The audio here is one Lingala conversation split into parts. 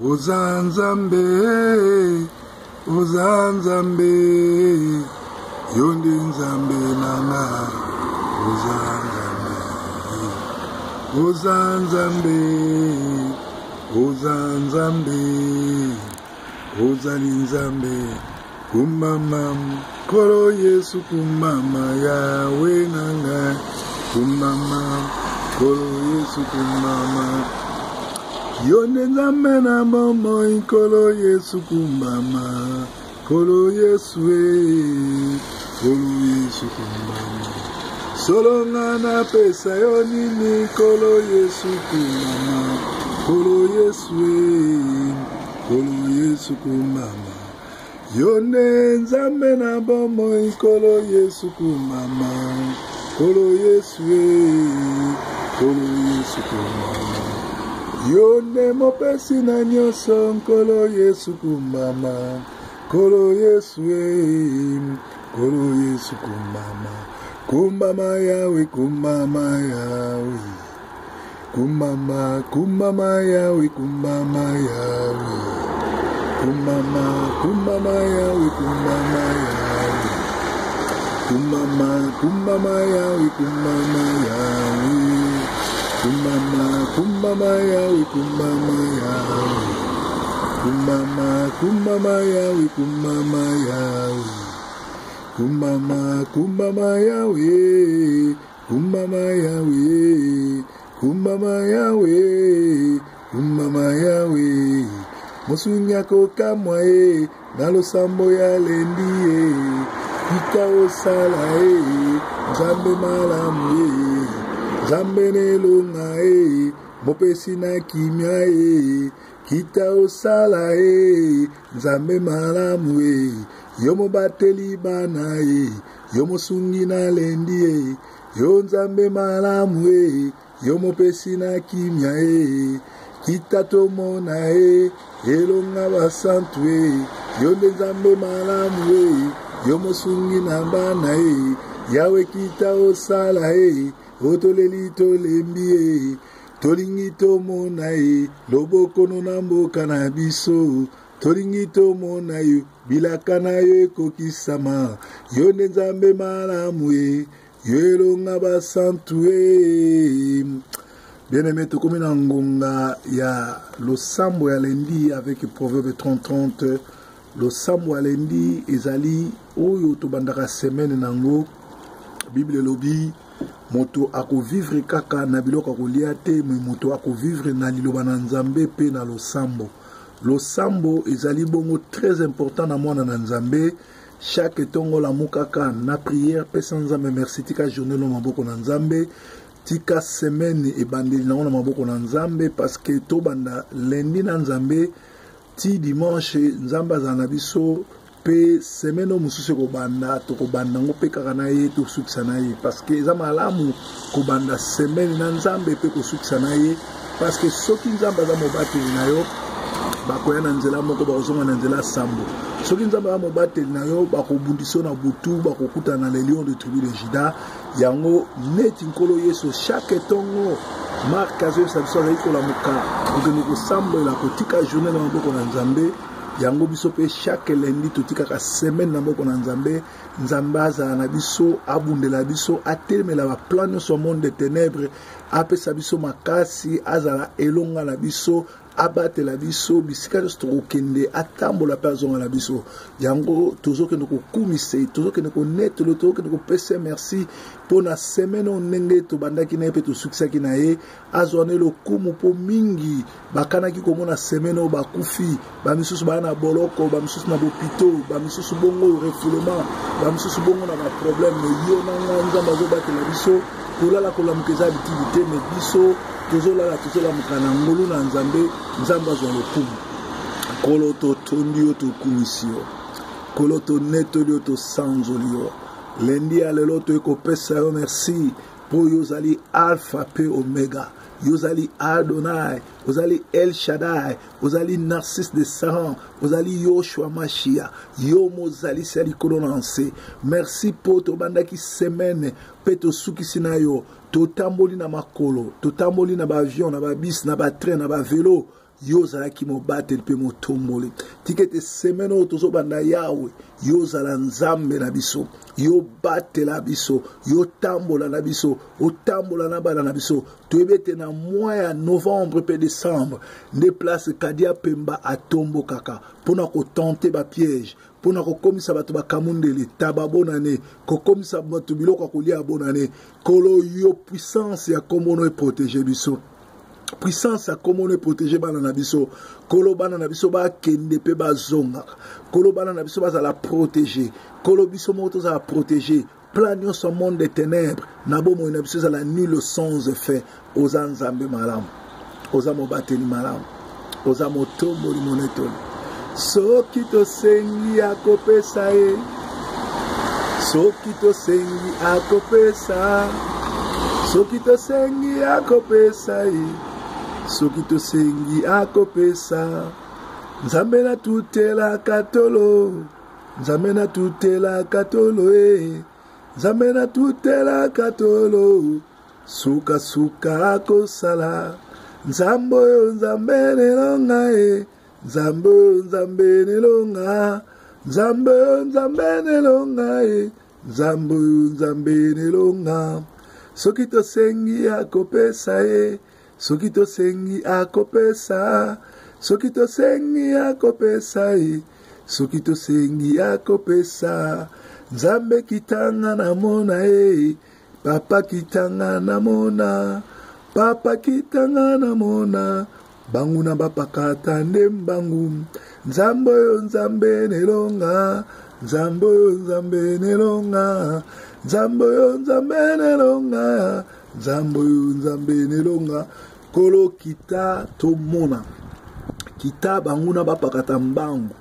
Oza Nzambe, oza Nzambe, yo nde Nzambe na nga. Oza Nzambe, oza Nzambe, oza Nzambe, ozali Nzambe. Kumama, Nkolo Yesu, kumama, Yawe na ngai. Kumama, Nkolo Yesu, kumama. Yo nde Nzambe na bomoi, Nkolo Yesu, kumama. Nkolo Yesu, e, Nkolo Yesu, kumama. Solo nga napesa yo nini, Nkolo Yesu, kumama. Nkolo Yesu, e, Nkolo Yesu, kumama. Yo nde Nzambe na bomoi, Nkolo Yesu kumama, Nkolo Yesu e, Nkolo Yesu kumama. Yo nde mopesi na nyonso, Nkolo Yesu kumama, Nkolo Yesu e, Nkolo Yesu kumama. Kumama Yawe, kumama Yawe. Kumama, kumama Yawe, kumama Yawe. Kumama, kumama Yawe, kumama Yawe. Kumama, kumama Yawe, kumama Yawe. Kumama, kumama Yawe, kumama Yawe. Kumama, kumama Yawe, kumama Yawe. Kumama, kumama Yawe. Kumama Yawe, kumama Yawe, kumama Yawe. Mosungi akokamwa ye na losambo ya lendi ye, tika osala ye, Nzambe malamu ye, Nzambe na elonga ye, mopesi na kimia ye, kita osala ye, Nzambe malamu ye, yo mobateli bana ye, yo mosungi na lendi ye, yo Nzambe malamu ye, yo mopesi na kimia ye, kita tomona ye, elonga basantu ye, yo nde Nzambe malamu ye, yo mosungi na bana ye, Yawe kita osala ye, otoleli tolembi ye, tolingi tomona ye, loboko no na mboka na biso, tolingi tomona yo, bilaka na yo ekokisama, yo nde Nzambe malamu ye, yo elonga basantu ye. Bien-aimé, tokomi na ngonga ya losambo ya lundi avec Proverbe 30-30. Losambo ya lundi ezali oyo tobandaka semaine nango. Bible elobi moto akovivre kaka na biloko ya kolia te, me moto akovivre na liloba na Nzambe pe na losambo. Losambo ezali bongo très important na mwana na Nzambe. Chaque tongo lamukaka na prière, pesa Nzambe merci, tika journée no maboko na Nzambe, tika semaine ebandeli nango na maboko na Nzambe, parce que tobanda lundi na Nzambe ti dimanche, Nzambe azala na biso pe semaine oyo mosusu ekobanda, tokobanda yango pe kaka na ye, tosukisa na ye, parce que eza malamu kobanda semaine na Nzambe pe kosukisa na ye, parce que soki Nzambe aza mobateli na yo, bakoya na nzela moko, bakozonga na nzela sambo. Soki Nzambe aza mobateli na yo, bakobundisa yo na butu, bakokutana na le lion de tribu de Juda. Yango neti Nkolo Yesu chaque tongo Marc azoyebisa biso azali kolamuka kokende kosambela, kotika journée na maboko na Nzambe. Yango biso pe chaque lundi totikaka semaine na maboko na Nzambe. Nzambe azala na biso, abundela biso, atelemela ba plan nyonso ya monde de ténèbres, apesa biso makasi, azala elonga na biso, abatela biso bisika nyonso tokokende, atambola pe azonga na biso. Yango tozokende kokumisa ye, tozokende konetolo, tozokende kopesa merci mpo na semaine oyo ndenge tobandaki na ye mpe tosukisaki na ye. Azwa nde lokumu mpo mingi bakanaki komona semaine oyo bakufi, bamisusu baya na boloko, bamisusu na bopito, bamisusu bongo refoulement, bamisusu bongo na baproblème. Me yo na nga Nzambe azobatela biso. Kolala kolamuka eza habitude te, me biso tozolala tozolamuka na ngolu na Nzambe. Nzambe azwa lokumu. Nkolo totondi yo, tokumisi yo. Nkolo tonetoli yo, tosanzoli yo. Lundi ya lelo toyei kopesa yo merci mpo yo ozali Alpha pe Omega, yo ozali Adonai, ozali El Shaddai, ozali Narcisse de Saran, ozali Yoshua Mashia, yo mozalisi ya likolo na nse. Merci mpo tobandaki semaine mpe tosukisi na yo. Totamboli na makolo, totamboli na ba avion, na ba bus, na ba train, na ba velo. Yo ozalaki mobateli mpe motomboli. Tika ete semaine oyo tozobanda, Yawe, yo ozala Nzambe na biso, yo batela biso, yo tambola na biso, otambola na bana na biso. Toyebi ete na mois ya novembre mpe décembre nde place Kadia Pemba atombokaka mpo na kotente bapiège, mpo na kokomisa bato bakamundele taba bonane, kokomisa bato biloko ya kolia ya bonane. Kolo, yo puissance ya kombo no eprotege biso, puissance ya kombo no eprotege bana na biso. Kolo, bana na biso bakende mpe bazongaka. Kolo, bana na biso bazala protege. Kolo, biso moko tozala protege. Plan nyonso monde de ténèbres na bomoi na biso ezala nul, sans effet. Oza Nzambe malamu, oza mobateli malamu, oza motomboli monetoli. Soki tosengi, akopesa ye. Soki tosengi, akopesa. Soki tosengi, akopesa ye. Soki tosengi, akopesa. Nzambe natutelaka tolo, Nzambe natutelaka tolo e, Nzambe natutelaka tolo, sukasuka akosala. Nzambe oyo, Nzambe nelonga e, Nzambe oyo, Nzambe nelonga, Nzambe oyo, Nzambe nelonga e, Nzambe oyo, Nzambe nelonga. Soki tosengi, akopesa ye. Soki tosengi, akopesa. Soki tosengi, akopesa ye. Soki tosengi, akopesa. Nzambe, kitanga namona ye. Papa, kitanga namona. Papa, kitanga namona. Banguna bapakata nde mbangu. Nzambe oyo, Nzambe nelonga, Nzambe oyo, Nzambe nelonga, Nzambe oyo, Nzambe nelonga, Nzambe oyo, Nzambe nelonga. Kolo, kita tomona. Kita, banguna bapakata mbangu.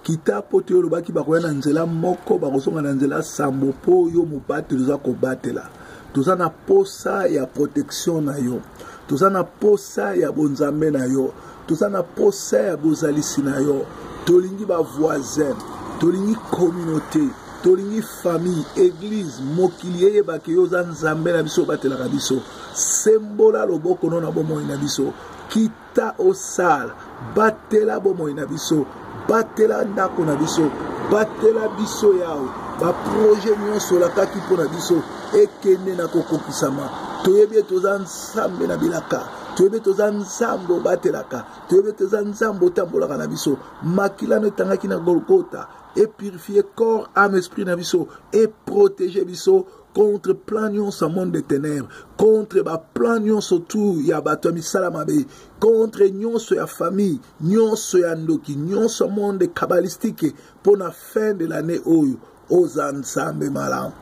Kita, mpo te olobaki bakoya na nzela moko, bakozonga na nzela sambo, mpo yo mobateli oza kobatela. Toza na posa ya protection na yo, toza na posa ya bonzambe na yo, toza na posa ya bozalisi na yo. Tolingi bavoisin, tolingi communauté, tolingi famille, église, mokili eyebaki yo oza Nzambe na biso, obatelaka biso. Sembola loboko no na bomoi na biso. Kita osala, batela bomoi na biso, batela ndako na biso, batela biso, Yawe. Baprojet nyonso olakaki mpo na biso ekende na kokokisama. Toyebi ete oza Nzambe na bilaka, toyebi ete oza Nzambe obatelaka, toyebi ete oza Nzambe otambolaka na biso. Makila no etangaki na Golgota epurifie corps, âme, esprit na biso, eprotege biso contre plan nyonso ya monde de ténèbres, contre baplan nyonso tu ya bato ya misala mabe, contre nyonso ya famille, nyonso ya ndoki, nyonso ya monde kabbalistique mpo na fin de l'année oyo. Oza Nzambe malamu,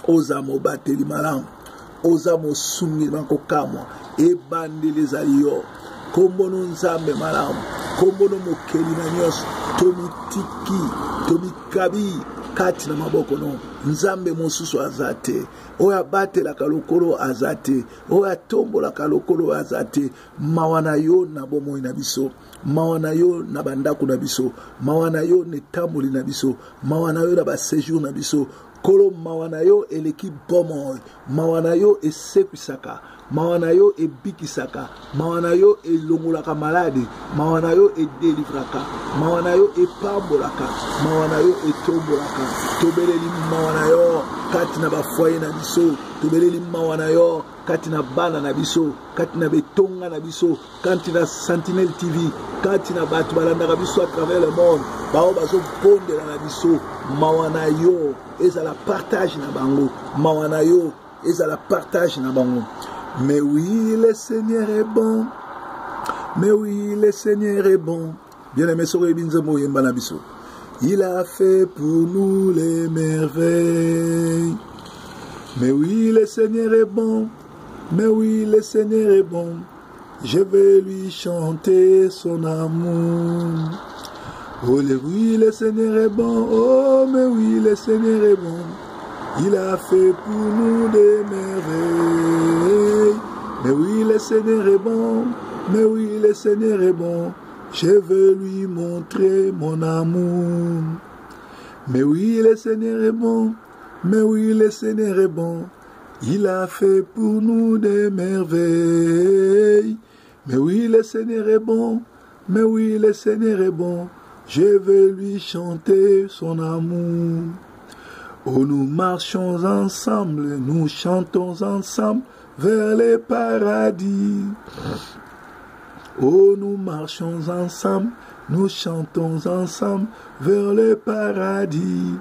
oza mobateli malamu, oza mosungi na kokamwa. Ebandeli ezali yo. Kombo no Nzambe malamu, kombo no mokeli na nyonso. Tomitiki, tomikabi kati na maboko no. Nzambe mosusu aza te oyo abatelaka lokolo, aza te oyo atombolaka lokolo, aza te. Mawa na yo na bomoi na biso, mawa na yo na bandako na biso, mawa na yo na etamboli na biso, mawa na yo na basejour na biso. Kolo, mawa na yo eleki bomoi, mawa na yo esekwisaka, mawa na yo ebikisaka, mawa na yo elongolaka maladi, mawa na yo edelivraka, mawa na yo epambolaka, mawa na yo etombolaka. Tobeleli mawa na yo kati na bafoye na biso, tobeleli mawa na yo kati na bana na biso, kati na betonga na biso, kati na Sentinelle TV, kati na bato balandaka biso à travers le monde, bao bazobondela na biso. Mawa na yo ezala partage na bango, mawa na yo ezala partage na bango. Mais oui, le Seigneur est bon, mais oui, le Seigneur est bon. Bien aimé, soki oyebi nzembo, oyemba na biso. Il a fait pour nous les merveilles. Mais oui, le Seigneur est bon, mais oui, le Seigneur est bon. Je vais lui chanter son amour. Oh, oui, le Seigneur est bon. Oh, mais oui, le Seigneur est bon. Il a fait pour nous des merveilles. Mais oui, le Seigneur est bon. Mais oui, le Seigneur est bon. Je veux lui montrer mon amour. Mais oui, le Seigneur est bon. Mais oui, le Seigneur est bon. Il a fait pour nous des merveilles. Mais oui, le Seigneur est bon. Mais oui, le Seigneur est bon. Je vais lui chanter son amour. Oh, nous marchons ensemble, nous chantons ensemble vers les paradis. Oh, nous marchons ensemble, nous chantons ensemble vers le paradis.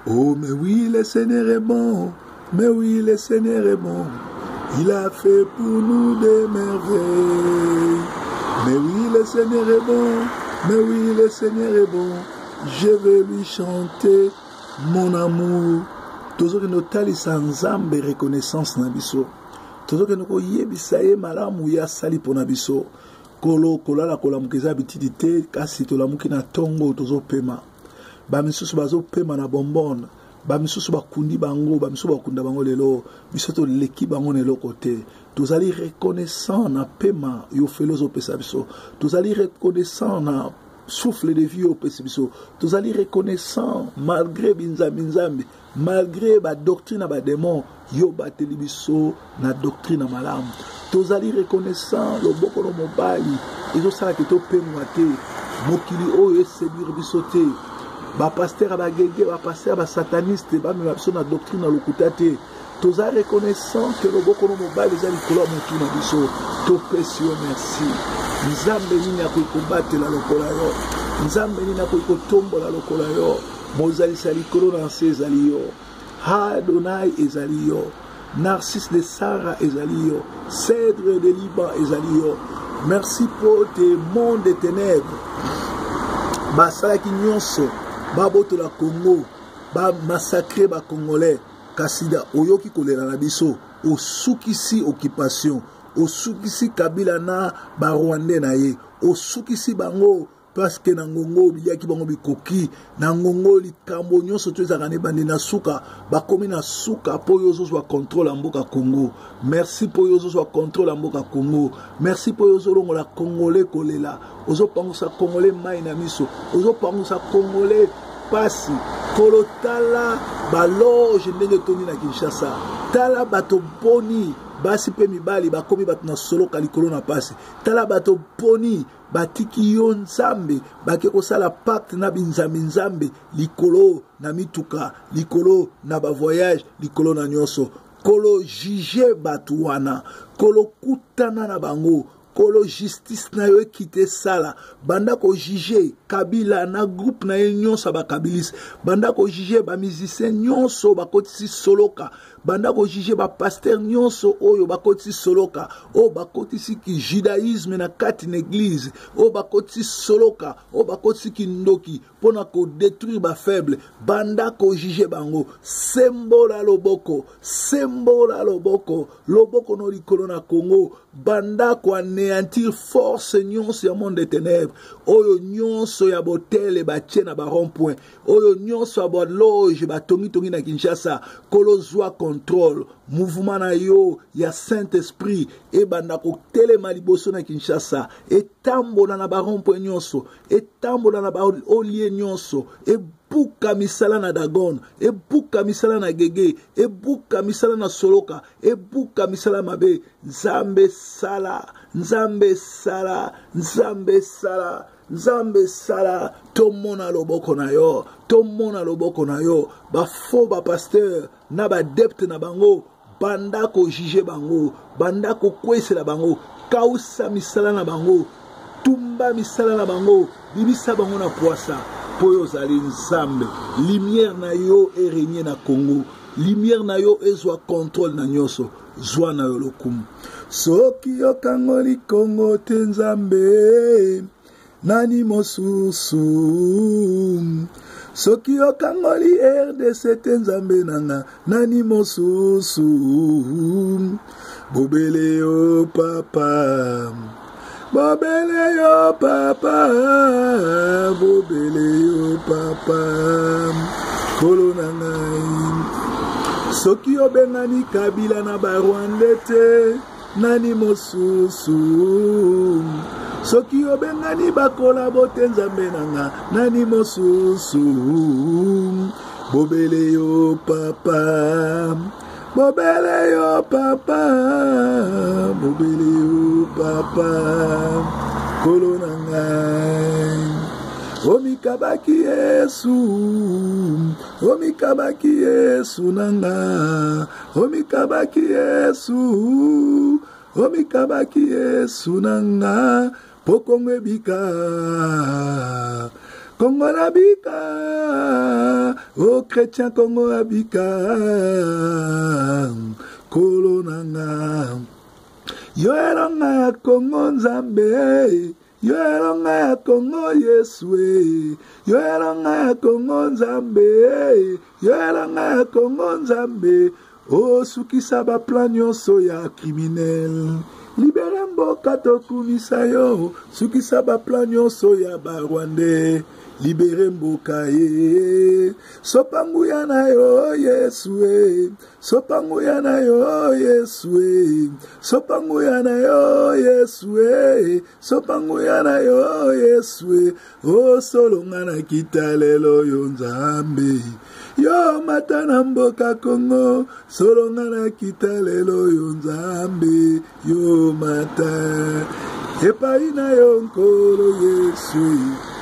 Oh, mais oui, le Seigneur est bon, mais oui, le Seigneur est bon. Il a fait pour nous des merveilles. Mais oui, le Seigneur est bon, mais oui, le Seigneur est bon. Je vais lui chanter mon amour. tozokende kotalisa nzambe reconnaissance na biso tozokende koyebisa ye malamu ye asali mpo na biso kolo kolala kolamuka eza bitidi te kasi tolamuki na ntongo tozopema bamisusu bazopema na bombone bamisusu bakundi bango bamisusu bakunda bango lelo biso toleki bango na eloko te tozali reconnaissant na pema yo felo ozopesa biso tozali reconnaissant na souffle de vie oyo opesi biso tozali reconnaissant malgré binzambi nzambi malgré badoctrine ya bademon yo obateli biso na doctrine ya malamu tozali reconnaissant loboko no mobali ezosala ke topengwa te mokili oyo eseduire biso te bapaster ya bagege bapaster ya basataniste bamema biso na doctrine ya lokuta te toza reconnaissant ke loboko no mobali eza likolo ya motu na biso topesi yo merci nzambe nini akoki kobatela lokola yo nzambe nini akoki kotombola lokola yo mozalisi ya likolo na nse ezali yo Adonai ezali yo Narcisse de Sara ezali yo Cèdre de Liban ezali yo merci mpo te monde de ténèbres basalaki nyonso babotola Congo bamassacre bacongolais kasi oyoki kolela na biso osukisi occupation osukisi Kabila na barwandais na ye osukisi bango parce que na ngongo biliaki bango bikoki na ngongo likambo nyonso to ezalaka na ebandi na suka bakomi na suka mpo yo ozozwa contrôle ya mboka congo merci mpo yo ozozwa contrôle ya mboka congo merci mpo yo ozolongola congolais kolela ozopangusa congolais mai na miso ozopangusa congolais pasi kolo tala baloge ndenge etondi na kinshasa tala bato boni basi mpe mibali bakomi bato na soloka likolo na pasi tala bato boni batiki yo nzambe bake kosala pacte na binzambi nzambe likolo na mituka likolo na bavoyage likolo na nyonso kolo juge bato wana kolo kutana na bango kolo justice na yo ekita esala banda kojuge kabila na groupe na ye nyonso ya bakabiliste banda kojuge bamusicien nyonso bakotisi soloka banda kojuge bapaster nyonso oyo bakotisi soloka oyo bakotisi kijudaisme na kati na eglize oyo bakotisi soloka oyo bakotisi kindoki mpo na kodetruire bafaible banda kojuge bango sembola loboko sembola loboko loboko no likolo na congo banda koaneantir force nyonso ya monde de ténèbre oyo nyonso ya botele batie na barond point oyo nyonso ya baloge batongitongi na kinshasa kolo zwa contrôle mouvement na yo ya saint esprit ebanda kotelema liboso na kinshasa etambola na barond-point nyonso etambola na baolie nyonso ebuka misala na dagon ebuka misala na gege ebuka misala na soloka ebuka misala mabe nzambe sala nzambe sala nzambe sala nzambe sala tomona loboko na yo tomona loboko na yo bafaux bapasteur na badepte na bango banda kojuge bango banda kokwesela bango kausa misala na bango tumba misala na bango bimisa bango na pwasa mpo yo ozali nzambe lumière na yo eregne na congo lumière na yo ezwa contrôle na nyonso zwa na yo lokumu soki okangoli kongo te nzambe nani mosusu soki okangoli rdc te nzambe nanga nani mosusu bobele yo papa bobele yo papa bobele yo papa nkolo na ngai soki obengani kabila na barwande te nani mosusu soki obengani bakolabo te nzambe na nga nani mosusu bobele yo papa. Bobele yo papa, bobele yo papa, kolo na ngai. Omikabaki Yesu, omikabaki Yesu na nga, omikabaki Yesu, omikabaki Yesu na nga, po Kongo ebika. Kongo na bika, o chrétien Kongo abika, kolo na nga. Yo elonga ya Kongo Nzambe, yo elonga ya Kongo Yesu, yo elonga ya Kongo Nzambe, yo elonga ya Kongo Nzambe. Osukisa ba plan nyonso ya criminel. Libere mboka tokumisa yo, sukisa ba plan nyonso ya ba rwandais. Libere mboka ye. Sopa nguya na yo Yesu e. Sopa nguya na yo Yesu e. Sopa nguya na yo Yesu e. Sopa nguya na yo Yesu e. Osolonga na kita lelo yo Nzambe. Yo mata na mboka Congo, solonga na kita lelo yo Nzambe, yo mata. Epai na yo Nkolo Yesu,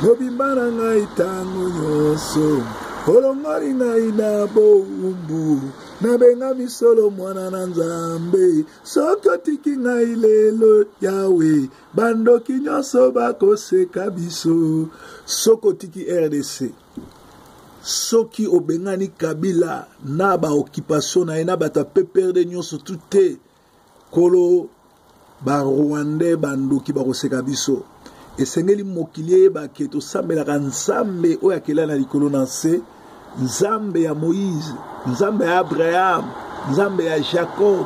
mobimba na ngai ntango nyonso, olongoli ngai na bowumbu, nabengami solo mwana na Nzambe, soki otiki ngai lelo Yawe, bandoki nyonso bakoseka biso. Soki otiki RDC, soki obengani Kabila na ba occupation na ye na bato ya PPRD nyonso tu te, kolo ba Rwandais bandoki bakoseka biso. Esengeli mokili eyeba ke tosambelaka Nzambe oyo akela na likolo na nse, Nzambe ya Moïse, Nzambe ya Abraham, Nzambe ya Jacob,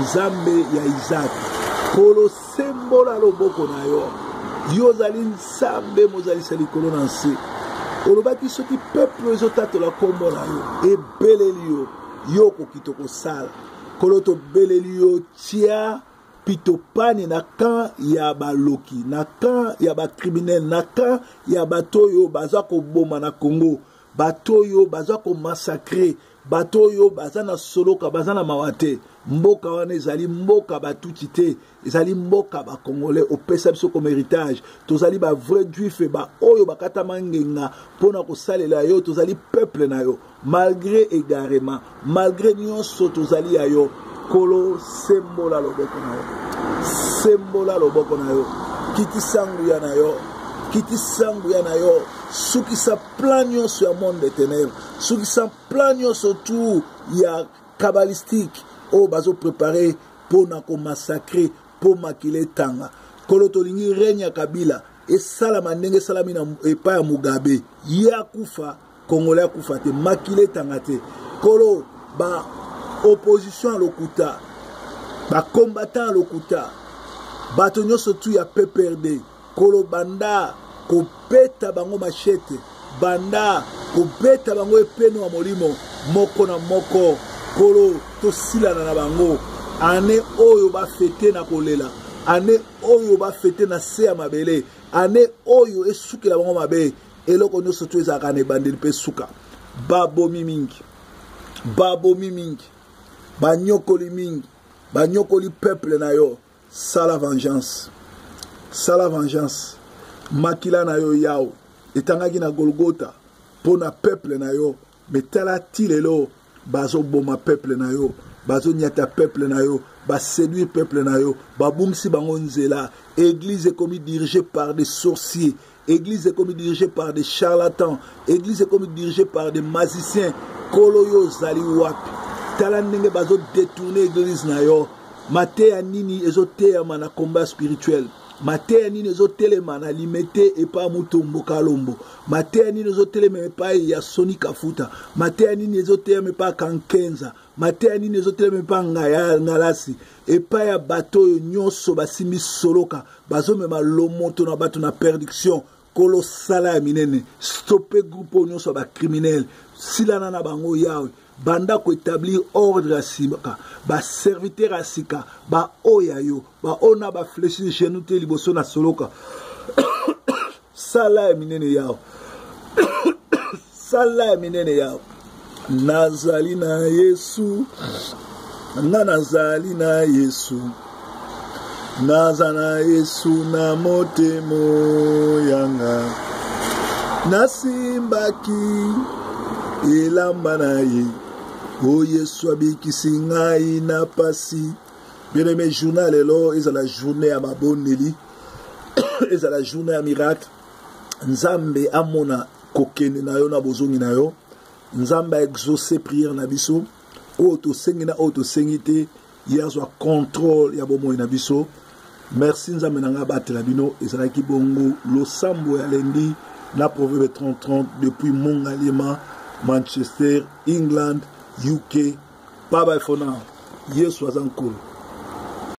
Nzambe ya Isaac. Kolo sembola loboko na yo. Yo ozali Nzambe mozalisa likolo na nse. Olobaki soki peuple ezotatola kombo na yo, ebeleli yo, yo okokita kosala. Kolo tobeleli yo, tia pitopani na camp ya baloki, na camp ya bacriminel, na camp ya bato oyo baza koboma na Congo, bato oyo baza komassacre, bato oyo baza na soloka, baza na mawa te. Mboka wana ezali mboka batuti te, ezali mboka ba Congolais opesa biso comme héritage. Tozali ba vrai juif, ba oyo bakatama ngenga mpona kosalela yo, tozali peuple na yo. Malgré égarement, malgré nyonso tozali ya yo. Kolo sembola loboko na yo, sembola loboko na yo, kitisa nguya na yo, kitisa nguya na yo, sukisa plan nyonso ya monde de ténèbres, sukisa plan nyonso tout ya kabalistique oyo bazo préparer mpo na komassacre, mpo makila etanga. Kolo tolingi règne ya Kabila esalama ndenge esalami na epai ya Mugabe, ye akufa Congolais akufa te, makila etanga te. Kolo ba opposition ya lokuta, ba combattant ya lokuta, bato nyonso tu ya PPRD, kolo banda kobeta bango machete, banda kobeta bango epeno ya molimo moko na moko. Kolo tosilana na bango. Année oyo ba fete na kolela, année oyo ba fete na se ya mabele, année oyo esukela bango mabe. Eloko nyonso tu ezalaka na ebandeli mpe suka. Babomi mingi, babomi mingi, banyokoli mingi, banyokoli peuple na yo. Sala vengeance, sala vengeance. Makila na yo Yawe etangaki na Golgotha mpo na peuple na yo, me tala ti lelo bazoboma peuple na yo, bazonyata peuple na yo, baséduire peuple na yo, babungisi bango nzela. Église ekomi dirigée par des sorciers, église ekomi dirigée par des charlatans, église ekomi dirigée par des magiciens. Kolo yo ozali wapi? Tala ndenge bazo détourner église na yo. Mateya nini ezoteyama na combat spirituel? Mateya nini ezotelema na Limete epai Mutombo Kalombo? Mateya nini ezotelema epai ya Soni Kafuta? Mateya nini ezoteyama epai Kankenza? Mateya nini ezotelema epai Ngaya Ngalasi? Epai ya bato oyo nyonso basimbi soloka, bazomema lomoto na bato na perdiction. Kolo sala ya minene, stoppe groupe oyo nyonso ya ba criminel, silana na bango Yawe. Banda ko établir ordre ya sika, ba serviteur ya sika, ba oyo ya yo, ba oyo na ba fléchir genou te liboso na soloka. Sala ya minene Yawe. Sala ya minene Yawe. Nazali na Yesu. Nga nazali na Yesu, naza na Yesu na motemo yanga. Nasimbaki elamba na ye, o Yesu abikisi ngai na pasi. Bien-aimé, journée ya lelo ezala journée ya mabondeli, ezala journée ya miracle. Nzambe amona kokende na yo na bozongi na yo. Nzambe a exaucé prière na biso. Oyo tosengi na oyo tosengi te, ye azwa contrôle ya bomoi na biso. Merci Nzambe na ngai abatela bino. Ezalaki bongo losambo ya lundi na Proverbe 30-30 depuis Mongaliema, Manchester, England, UK. Bye bye for now. Yesu aza nkolo.